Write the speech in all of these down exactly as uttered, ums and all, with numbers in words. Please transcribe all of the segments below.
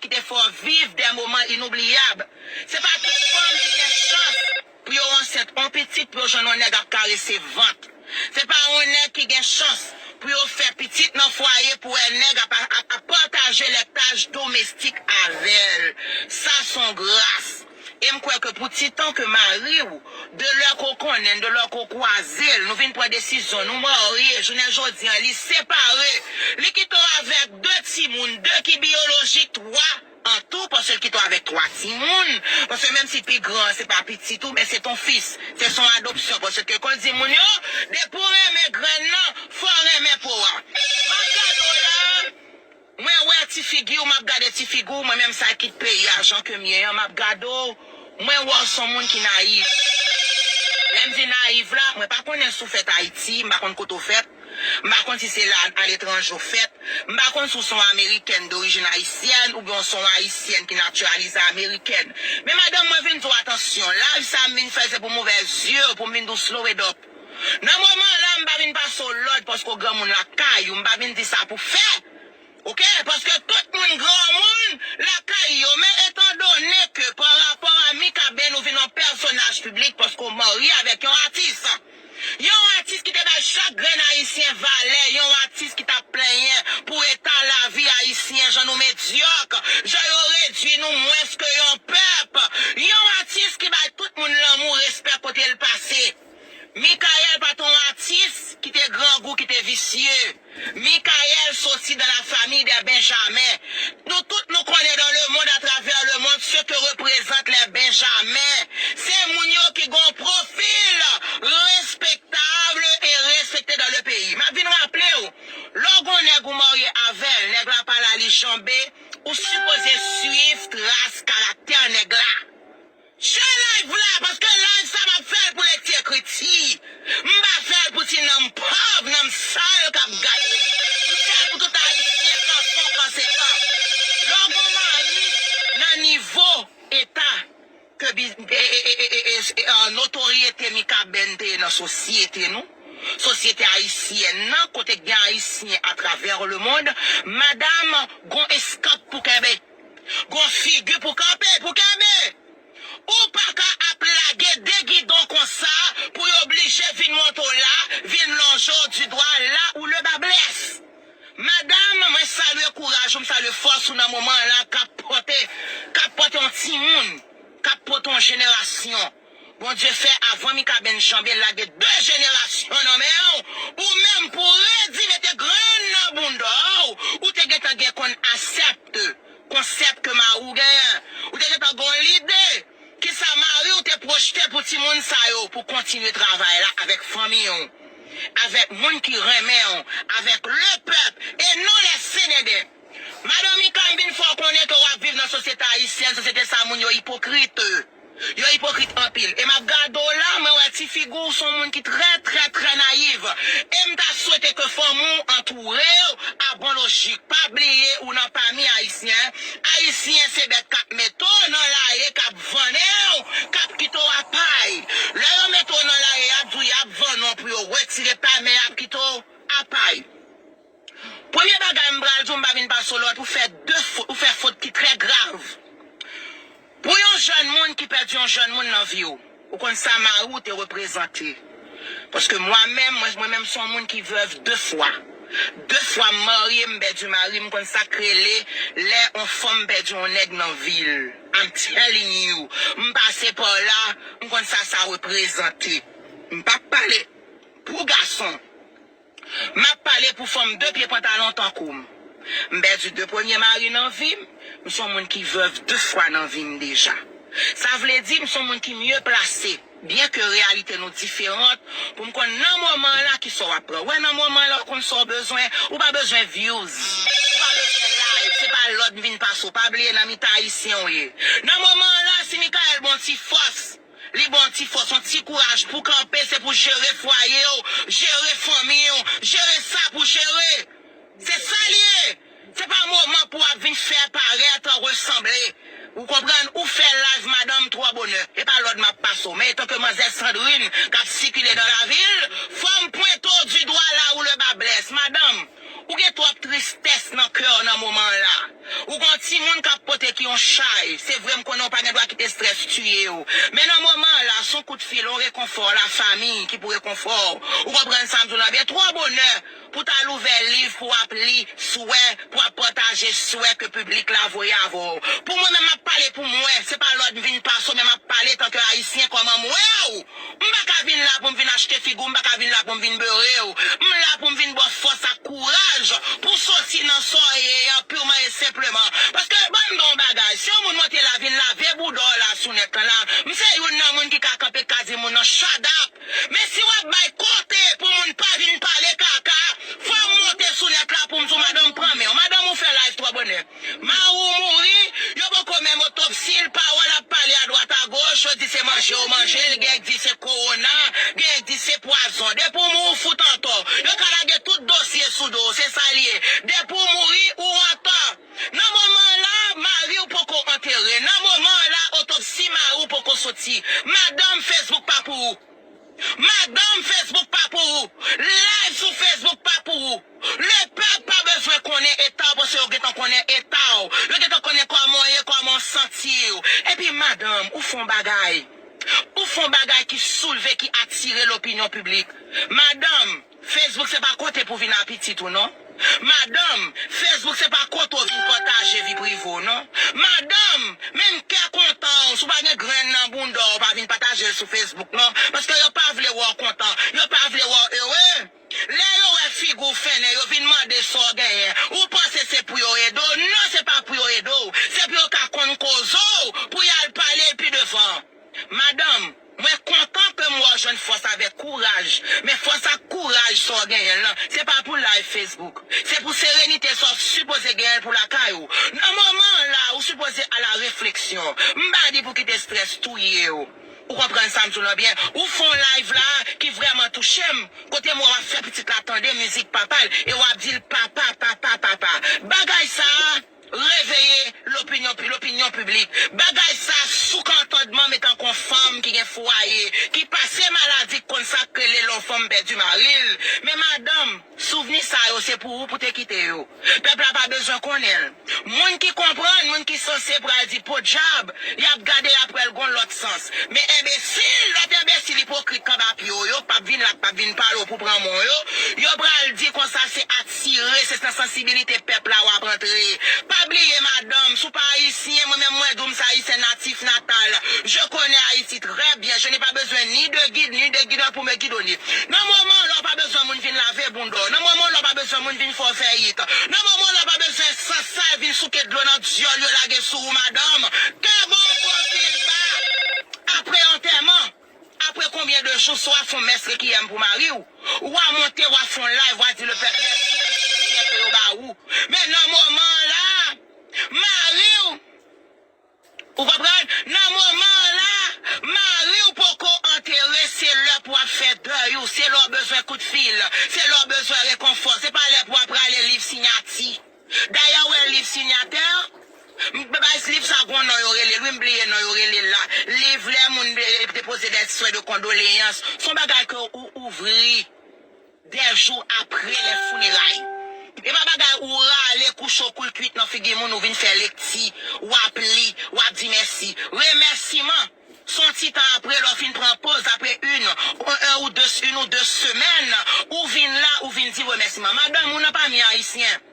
ki te fè w viv de moman inoubliyab. Se pa tout fanm ki gen chans pou yo ansent on pitit, pou yo jwenn on nèg ap karese vant. Se pa on nèg ki gen chans pou yo fè pitit nan fwaye pou wè nèg ap, ap, ap pataje lèktaj domestik avè l. Sa se on gras. E m kwè ke pou ti tan ke mari w, de lè ke w konnen l, de lè ke w kwaze l, nou vin pran desizyon, nou marye, jounen jodi a, li separe, li kite w avèk de timoun, de ki biyolojik, twa an tou, paske l kite w avèk twa timoun, paske menm si pi gran an se pa pitit ou, men se ton fis, se son adopsyon, paske kon di moun yo, depi w renmen grenn nan, fò w renmen po a. M ap gade w la, mwen wè ti figi w, m ap gade ti figi w, mwen menm sa kit peyi a jan ke m ye an, m ap gade w, mwen wè w se on moun ki nayiv. Lè m di nayiv la, mwen pa konnen si w fèt Ayiti, m pa konn kote w fèt, m pa konn si se la aletranje w fèt, m pa konn si w se on amerikèn dorijin ayisyèn oubyen w se on ayisyèn ki natiralize amerikèn. Men madanm, mwen vin di w atansyon, live sa a m vin fè l se pou m ouvè zye w, pou m vin di w slow it up. Nan moman la, m pa vin pase w lòd paske w granmoun lakay ou, m pa vin di sa pou fè. Oke, paske tout moun granmoun lakay yo, men etandone ke pa rapò a Mikaben ou vin yon pèsonaj piblik paske w marye avèk yon atis. Yon atis ki te bay chak grenn ayisyen valè, yon atis ki t ap plenyen pou eta lavi ayisyen, jan nou medyòk, jan yo redwi nou mwens ke yon pèp. Yon atis ki bay tout moun lanmou, respè kote l pase. Mikaèl pa t on atis ki te grangou, ki te visye. Mikaèl soti dans la famille des Benjamins. Nou tout nou konnen dans le monde, à travers le monde, ce que représentent les Benjamins. Se moun yo ki gon pwofil respektab e respekte dans le pays. M ap vin raple w, lè w gon nèg ou marye avè l, nèg la pa la li janbe, ou sipoze swiv tras karaktè nèg la. Share live la, paske live sa m ap fè l pou lekti ekriti. M pa fè l pou ti nanm pòv, nanm sal k ap gade. M fè l pou tout ayisyen kanson kansekan. Lè w gon mari nan nivo eta ke bi- e- e- e- e- e- e- e- notoryete Mikaben te ye nan sosyete nou, sosyete ayisyèn nan, kote k gen ayisyen atravè lemonn, madanm gon eskanp pou kenbe, gon figi pou kanpe, pou kenbe. Ou pa ka ap lage de gidon konsa pou yo blije vin monte w la, vin lonje w di dwa la ou le ba blès. Madanm, mwen salye kouraj ou, m salye fòs ou nan moman an la k ap pote, k ap pote yon timoun, k ap pote yon jenerasyon. Bondye fè avan Mikaben janbe lage de jenerasyon nan men w, ou menm pou redi mete grenn nan bounda w, ou te gentan gen konn asèpte konsèp ke mari w genyen. Ou te gentan gen yon lide kisa mari w te pwojte pou timoun sa yo, pou kontinye travay la avèk fanmi w, avèk moun ki renmen w, avèk lepèp, e non lè senede. Madan Mika, m vin fè w konnen ke w ap viv nan sosyete ayisyèn, sosyete sa moun yo ipokrit. Yo ipokrit anpil. E m ap gade w la, mwen wè ti figi w, w se yon moun ki trè, trè, trè nayiv. E m ta swete ke fanmi w antoure w a bon lojik. Pa bliye ou nan pami ayisyen. Ayisyen se bèt k ap mete w nan lari, k ap vannen w, k ap kite w apay. Lè yo mete w nan lari, y ap di w y ap vannen w pou yo retire pay, men y ap kite w apay. Premye bagay m pral di w, m pa vin pase w lòd, ou fè de fot, ou fè fot ki trè grav. Pou yon jèn moun ki pèdi yon jèn moun nan vi w, ou konn sa mari w te reprezante. Paske mwa menm, mwen, mwen menm se yon moun ki vèv de fwa. De fwa m marye, m pèdi mari m, konn sa k rele lè yon fanm pèdi yon nèg nan vi l. I'm telling you, m pase pa la, m konn sa sa reprezante. M p ap pale pou gason. M ap pale pou fanm de pye pantalon tankou m. M pèdi de premye mari nan vi m. M se yon moun ki vèv de fwa nan vi m deja. Sa vle di m se yon moun ki mye plase, byen ke reyalite nou diferan, pou m konn nan moman an la kisa w ap pran. Wè, nan moman an la, w konn sa w bezwen. Ou pa bezwen views. Ou pa bezwen like. Se pa lòd m vin pase w. Pa bliye nan mitan ayisyen w ye. Nan moman an la, si Mikaèl ba w ti fòs, li ba w ti fòs, yon ti kouraj pou kanpe, se pou jere fwaye w, jere fanmi w, jere sa pou jere. Se sa l ye. Se pa moman pou w ap vin fè parèt, resanble. Ou konprann? Ou fè live madanm twò bonè. E pa lòd m ap pase w. Men etanke manzè Sandrine k ap sikile dans la ville, fò m pwente w du doigt là où le bât blesse. Madanm, ou gen twòp tristès nan kè w nan moman an la. Ou gen yon timoun k ap chay. Se vre, m konnen w pa gen dwa kite strès tiye w. Men nan moman an la, se yon kout fil, yon rekonfò, lafanmi ki pou rekonfò w. Ou konprann sa m di w la byen? Twò bonè pou w t al ouvè liv pou w ap li swè, pou w ap pataje swè ke piblik la voye avè w. Pou mwen menm, m ap pale pou mwen. Se pa lòd m vin pase w, men m ap pale tanke Ayisyen kòman m wè w. M pa ka vin la pou m vin achte figi w, m pa ka vin la pou m vin bere w. M la pou m vin ba w fòs ak kouraj pou w soti nan sa w ye an, pirman e senpleman. Paske, ban m di w yon bagay, si yon moun monte la vin lave bouda w la sou nèt lan la, m se youn nan moun ki ka kanpe k ka di moun nan shut up. Men si w ap bay kote pou moun pa vin pale kaka, fò m monte sou nèt la pou m di w, madanm, pran men w. Madanm, ou fè live twò bonè. Mari w mouri, yo poko menm otopsi l, pawòl ap pale adwat agoch, yo di se manje yo manje l, gen k di se kowona, gen k di se pwazon. Depi w mouri, w fout antò. Yo ka lage tout dosye sou do w, se sa l ye. Depi w mouri, ou antò. Nan moman la, mari w poko antere. Nan moman la, otopsi mari w poko soti. Madanm, Facebook pa pou ou. Madanm, Facebook pa pou ou. Live sou Facebook pa pou ou. Lepèp pa bezwen konnen eta w, paske yo gentan konnen eta w. Yo gentan konnen kòman w ye, kòman w santi w. Epi, madanm, ou fè yon bagay. Ou fè yon bagay ki soulve, ki atire lopinyon piblik. Madanm, Facebook se pa kote pou vin a pitit ou, non. Madanm, Facebook se pa kote w vin pataje vi prive w, non. Madanm, menm kè kontan w, si w pa gen grenn nan bounda w, pa vin pataje l sou Facebook, non. Paske yo pa vle wè w kontan, yo pa vle wè w ere. Lè yo wè figi w fennen, yo vin mande sa w genyen. Ou panse se pou yo ede w? Non, se pa pou yo ede w. Se pou yo ka konn koze w, pou y al pale l pi devan. Madanm, mwen kontan ke m wè w jwenn fòs avèk kouraj. Men fòs ak kouraj sa w genyen l lan, se pa pou live Facebook. Se pou serenite sa w sipoze genyen l pou lakay ou. Nan moman an la, ou sipoze a la refleksyon. M pa di pou kite strès touye w. Ou konprann sa m di w lan byen? Ou fè yon live la ki vrèman touche m. Kote m wè w ap fè pitit la tande mizik papa l e w ap di l papa, papa, papa. Bagay sa a reveye lopinyon, lopinyon piblik. Bagay sa a souk antandman m etan kon fanm ki gen fwaye, ki pase maladi k konn sa k rele lè yon fanm pèdi mari l. Men madanm, souvni sa yo se pou ou pou te kite yo. Pèp la pa bezwen konnen l. Moun ki konprann, moun ki sanse pral di podyab, y ap gade y ap wè l gon lòt sans. Men enbesil, lòt enbesil ipokrit k anba pye w yo, k p ap vin la, k p ap vin pale w pou pran men w yo, yo pral di konsa se atire, se nan sansibilite pèp la w ap antre. Pa bliye madanm, si w pa ayisyen, mwen menm mwen di w m se ayisyen natif natal. Je connais Haïti très bien, je n'ai pas besoin ni de guide, ni de guidon pour me guidonner. Nan moman la w pa bezwen moun vin lave bounda w. Nan moman la w pa bezwen moun vin fè w fè yit. Nan moman la w pa bezwen san sal vin souke dlo nan dyòl yo lage sou ou, madanm. Kè ba w pwofil ba. Apre antèman, apre konbyen de jou, si w a fè yon mès rekiyèm pou mari w, w a monte, w a fè yon live, w a di lepèp mèsi pou soutyen ke yo ba ou. Men nan moman la, mari w Ou konprann? Nan moman an la, mari w poko antere, se lè pou w ap fè dèy ou, se lè w bezwen kout fil, se lè w bezwen rekonfò, se pa lè pou w ap rale liv sinyati. Dayè, w wè liv sinyatè, m, bay liv sa gon non yo rele l, wi, m bliye non yo rele l la. Liv lè moun de-, depoze des souhaits de condoléances, se yon bagay ke ou ouvri. Des jours après les funérailles. E pa bagay ou rale kouche w kou l kwit nan figi moun, ou vin fè lekti, w ap li, w ap di mèsi. Remèsiman, se yon ti tan apre, lè w fin pran pòz, apre une, un, un ou deux, une ou deux semaines, ou vin la, ou vin di remèsiman. Madanm, ou nan pami Ayisyen.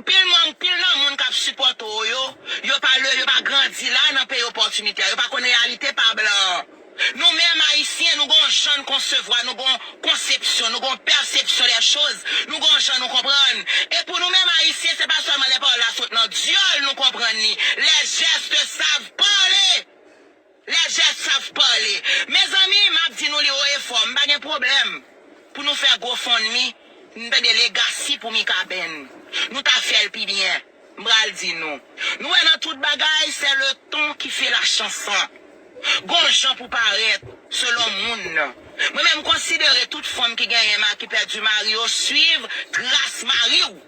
Pil moun, pil nan moun k ap sipòte w yo, yo pa le, yo pa grandi la nan peyi opòtinitè, yo pa konn reyalite pa blan an. Nou menm Ayisyen, nou gon jan n konsevwa, nou gon konsepsyon, nou gon pèsepsyon des choses, nou gon jan nou konprann. E pou nou menm Ayisyen, se pa sèlman lè pawòl la sot nan dyòl nou konprann li. Les gestes savent parler. Les gestes savent parler. Mezanmi, m ap di nou li wo e fò, m pa gen pwoblèm pou nou fè GoFundMe, m tande Legacy pou Mikaben. Nou ta fè l pi byen. M pral di nou. Nou wè nan tout bagay, c'est le temps qui fait la chanson. Gon jan pou parèt, selon moun nan. Mwen menm, m konsidere tout fanm ki genyen ma-, ki pèdi mari yo swiv tras mari w.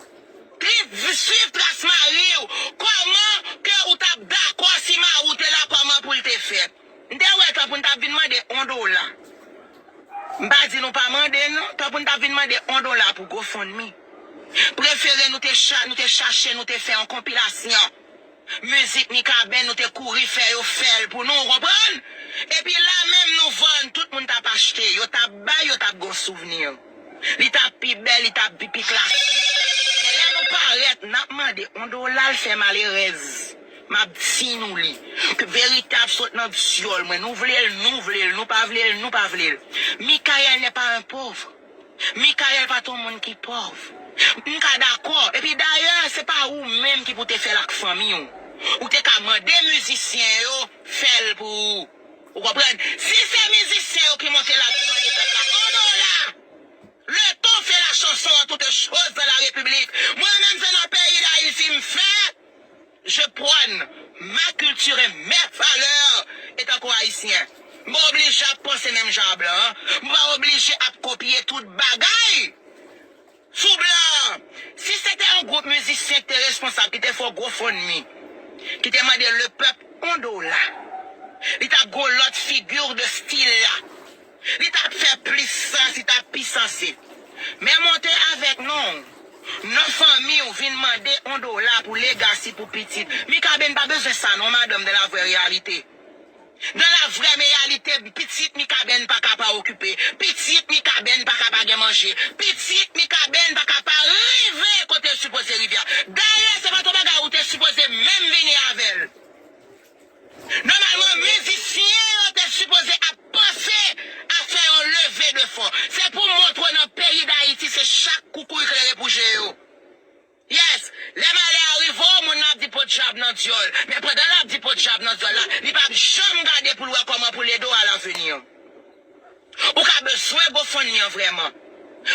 Swiv, swiv tras mari w. Kòman ke ou t ap dakò si mari w te la, kòman pou l te fè? M te wè tankou n t ap vin mande yon dola. M pa di nou pa mande non, tankou n t ap vin mande yon dola pou GoFundMe. Prefere nou te cha-, nou te chache, nou te fè yon konpilasyon. Mizik Mikaben, nou te kouri fè yo fè l pou nou, ou konprann? Epi la menm nou vann, tout moun t ap achte, yo t ap bay, yo t ap gon souvni. Li t ap pi bèl, li t ap pi, pi klasik. Men lè nou parèt, n ap mande on dola l fè malerèz. M ap di nou li. Ke verite ap sot nan dyòl mwen. Nou vle l, nou vle l, nou pa vle l, nou pa vle l. Mickaël n'est pas un pauvre. Mickaël pa t on moun ki pòv. M ka dakò. Epi dayè, se pa ou menm ki pou te fè l ak fanmi w. Ou te ka mande mizisyen yo fè l pou ou. Ou konprann? Si se mizisyen yo ki monte la pou mande pèp la on dola, le temps fait la chanson en toute chose dans la République. Mwen menm se nan peyi Dayiti m fèt. Je prône ma culture et mes valeurs etan ko ayisyen. M pa oblije ap panse menm jan a blan an. M pa oblije ap kopye tout bagay sou blan an. Si se te yon gwoup mizisyen ki te responsab, ki te fè yon GoFundMe, ki te mande lepèp on dola, li t ap gon lòt figi de stil la. Li t ap fè plis sans, li t ap pi sanse. Men monte avèk non. Non fanmi w vin mande on dola pou legasi pou pitit. Mikaben pa bezwen sa non, madanm, dans la vraie réalité. Dans la vraie réalité, pitit Mikaben pa ka pa okipe. Pitit Mikaben pa ka pa gen manje. Pitit Mikaben pa ka pa rive kote l sipoze rive a. Dayè, se pa t on bagay ou te sipoze menm vini avè l. Nòmalman, mizisyen yo te sipoze ap panse a fè yon leve de fon. Se pou montre nan peyi Dayiti, se chak koukouy klere pou je yo. Yes, lè malè a rive w, moun nan ap di podyab nan dyòl. Men pandan l ap di podyab nan dyòl la, li p ap janm gade pou l wè kòman pou l ede w a lavini. Ou ka bezwen GoFundMe an vrèman.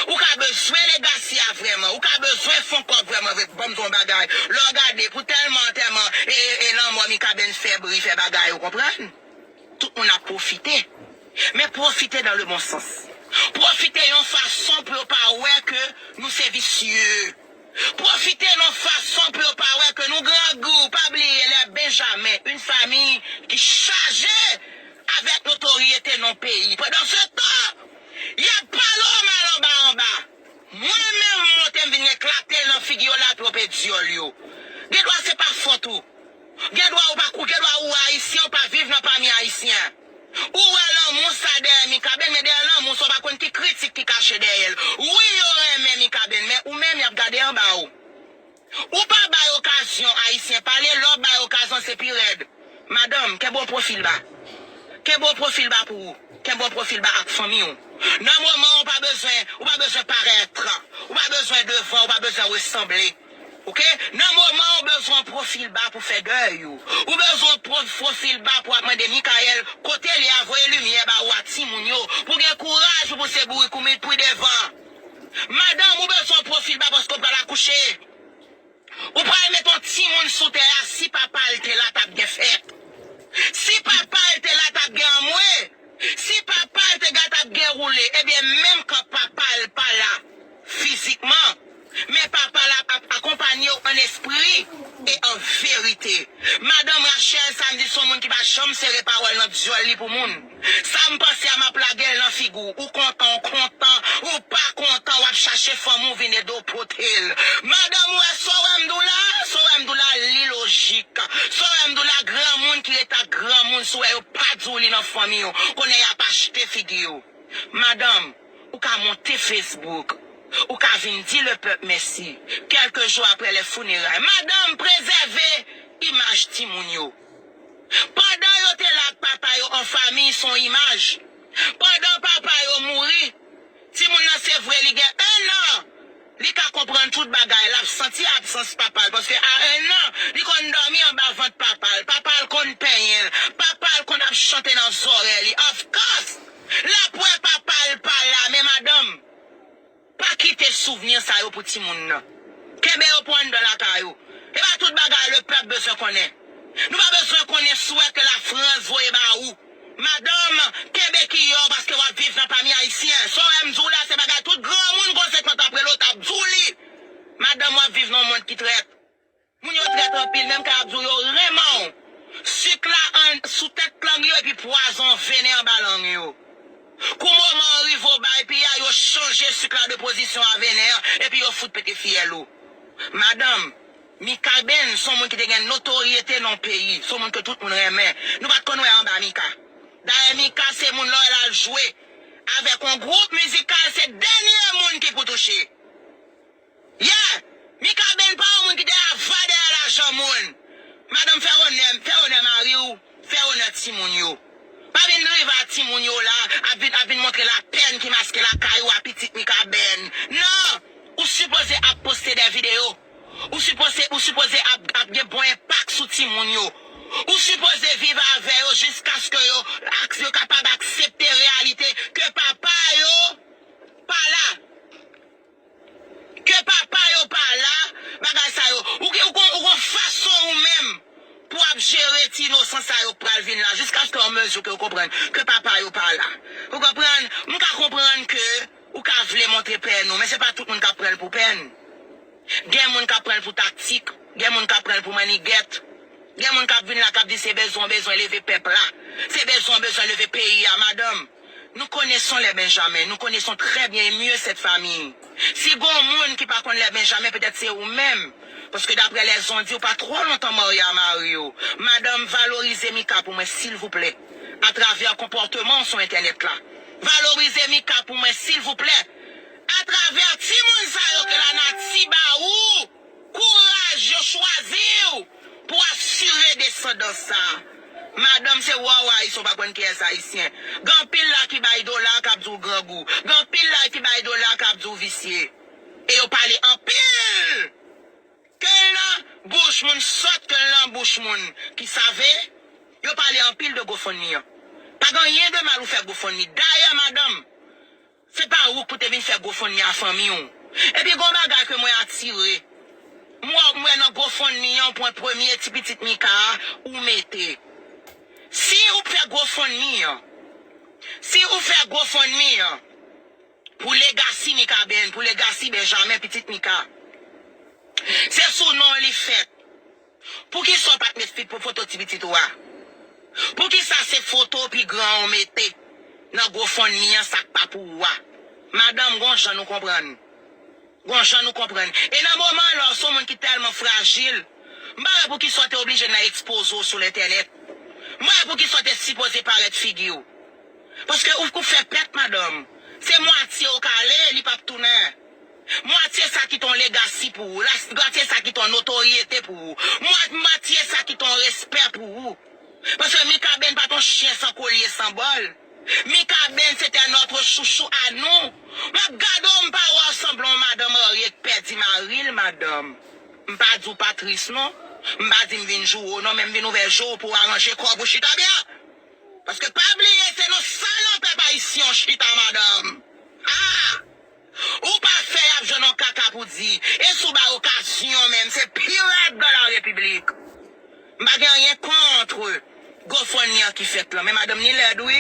Ou ka bezwen legasi a vrèman. Ou ka bezwen fon kòb vrèman vre. Ban m di w yon bagay. Lè w gade pou tèlman antèman e, e, e lanmò Mikaben fè bri, fè bagay, ou konprann? Tout moun ap pwofite. Men pwofite dans le bon sens. Pwofite yon fason pou yo pa wè ke nou se visye. Pwofite nan fason pou yo pa wè ke nou grangou. Pa bliye lè Benjamen, une famille ki chaje avèk notoryete nan peyi. Pandan se tan, y ap pale w mal anba anba. Mwen menm, m monte, m vin eklate l nan figi yo la pou yo pè dyòl yo. Gen dwa se pa fòt ou. Gen dwa ou pa, ou gen dwa ou ayisyen, ou pa viv nan pami ayisyen. Ou wè lanmou sa dèyè Mikaben, men dèyè lanmou sa, ou pa konn ki kritik ki kache dèyè l. Wi, yo renmen Mikaben, men ou menm, y ap gade anba w. Ou pa bay okazyon ayisyen pale, lè w bay okazyon, se pi rèd. Madanm, kenbe w pwofil ba. Kenbe w pwofil ba pou ou. Kenbe w pwofil ba ak fanmi w. Nan moman ou pa bezwen, ou pa bezwen parèt. Ou pa bezwen devan, ou pa bezwen resanble. Oke? Nan moman ou bezwen pwofil ba pou fè dèy ou. Ou bezwen pwo-, pwofil ba pou ap mande Mikaèl kote l ye a voye limyè ba ou a timoun yo. Pou gen kouraj pou pouse bourik ou, men pri devan. Madanm, ou bezwen pwofil ba paske w pral akouche. Ou pral met yon timoun sou tè a, si papa l te la, t ap gen fèt. Si papa l te la, t ap gen anmwe. Si papa l te la, t ap gen woule. Ebyen, menm kan papa l pa la fizikman, men papa l ap, ap akonpanye w an espri e an verite. Madanm Rachel, sa m di, se yon moun ki pa janm sere pawòl nan dyòl li pou moun. Sa m panse a, m ap lage l nan figi w. Ou kontan, ou kontan. Ou pa kontan, w ap chache fanmi w vin ede w pote l. Madanm, ou wè sa w wè m di w la? Sa w wè m di w la, li lojik. Sa w wè m di w la, granmoun ki ret ak granmoun, si w wè yo pa di w li nan fanmi w, konnen y ap achte figi w. Madanm, ou ka monte Facebook. Ou ka vin di lepèp mèsi. Kèlke jou apre lè fineray. Madanm, prezève imaj timoun yo. Pandan yo te la ak papa yo an fanmi, se yon imaj. Pandan papa yo mouri, timoun nan se vre li gen en an, li ka konprann tout bagay, l ap santi absans papa l, paske a en an, li konn dòmi anba vant papa l, papa l konn penyen l, papa l konn ap chante nan zòrèy li. Of course, l ap wè papa l pa la, men madanm, pa kite souvni sa yo pou timoun nan. Kenbe yo pou anndan lakay ou. E pa tout bagay lepèp bezwen konnen. Nou pa bezwen konnen swè ke Lafrans voye ba ou. Madanm, kenbe kiyè w paske w ap viv nan pami Ayisyen. Sa w wè m di w la, se bagay tout granmoun konsekant ap rele w, t ap di w li. Madanm, w ap viv nan yon mond ki trèt. Moun yo trèt anpil, menm kan y ap di w yo renmen w. Sik la an, sou tèt lang yo epi pwazon venen anba lang yo. Kou moman an rive w bay piyay, yo chanje sik la de pozisyon a venen an, epi yo fout pete fyèl ou. Madanm, Mikaben se yon moun ki te gen notoryete nan yon peyi, se yon moun ke tout moun renmen. Nou pa t konn wè anba Mika. Dayè, Mika se moun lè w wè l al jwe avèk yon gwoup mizikal, se dènye moun ki pou touche. Yeah! Mikaben pa yon moun ki te ava dèyè lajan moun. Madanm, fè onè, fè onè mari w, fè onè timoun yo. Pa vin rive a timoun yo la, ap vin, ap vin montre lapèn ki maske lakay ou a pitit Mikaben. Non! Ou sipoze ap poste de videyo. Ou sipoze, ou sipoze ap, ap gen bon enpak sou timoun yo. Ou sipoze viv avè yo jiskaske yo, ak, yo kapab aksepte reyalite ke papa yo pa la. Ke papa yo pa la, bagay sa yo. Ou gen, ou gon, ou gon fason ou menm pou ap jere ti inosan sa yo k pral vin la, jiskaske an mezi ke yo konprann ke papa yo pa la. Ou konprann? M ka konprann ke ou ka vle montre pèn ou, men se pa tout moun k ap pran l pou pèn. Gen moun k ap pran l pou taktik, gen moun k ap pran l pou mannigèt, gen moun k ap vin la k ap di se bezwen w bezwen leve pèp la, se bezwen w bezwen leve peyi a, madanm. Nous connaissons les Benjamins, nous connaissons très bien et mieux cette famille. Si gon moun ki pa konn les Benjamins, petèt se ou menm. Paske daprè lèzon di, ou pa twò lontan marye a mari w. Madanm, valorize Mika pou mwen, silvouplè. Atravè konpòtman w sou entènèt la. Valorize Mika pou mwen, silvouplè. Atravè timoun sa yo ke lanati ba ou. Kouraj yo chwazi w pou asire desandans sa a. Madanm, se wa w Ayisyen, w pa konn kiyès Ayisyen. Gen anpil la ki bay dola k ap di w grangou. Gen anpil la ki bay dola k ap di w visye. E yo pale anpil. Ke l nan bouch moun sòt, ke l nan bouch moun ki save, yo pale anpil de GoFundMe an. Pa gen anyen de mal ou fè GoFundMe. Dayè, madanm, se pa ou k pou te vin fè GoFundMe a fanmi w. Epi gon bagay ke mwen atire. M wè, m wè nan GoFundMe an, w pran premye ti pitit Mika a, ou mete. Si ou fè GoFundMe an, si ou fè GoFundMe an, pou legasi Mikaben, pou legasi Benjamen, pitit Mika. Se sou non li fèt. Poukisa w pa t met fi-, pou foto ti pitit ou a? Poukisa se foto pi gran w mete nan GoFundMe an, sa k pa pou ou a? Madanm, gon jan nou konprann. Gon jan nou konprann. E nan moman la, w se yon moun ki tèlman frajil, m pa wè poukisa w te oblije nan ekspoze w sou lentènèt. M pa wè poukisa w te sipoze parèt figi w. Paske ou, ou fè pèt, madanm. Se mwatye w k ale, li p ap tounen. Mwatye sa kite yon legasi pou ou. La, mwatye sa kite yon notoryete pou ou. Mwa-, mwatye sa kite yon respè pou ou. Paske Mikaben pa t yon chyen san kolye, san bòl. Mikaben, c'était notre chouchou à nous. M ap gade w, m pa wè w sanble yon madanm marye k pèdi mari l, madanm. M pa di w pa tris, non. M pa di m vin joure w, non, men m vin ouvè je w pou w aranje kò w pou chita byen. Paske pa bliye, se nan salopè pa isi yon chita, madanm. Ah! Ou pa fè, y ap jwenn yon kaka pou di. E si w bay okazyon menm, se pi rèd dans la République. M pa gen anyen kont GoFundMe an ki fèt lan, men madanm ni lèd, wi.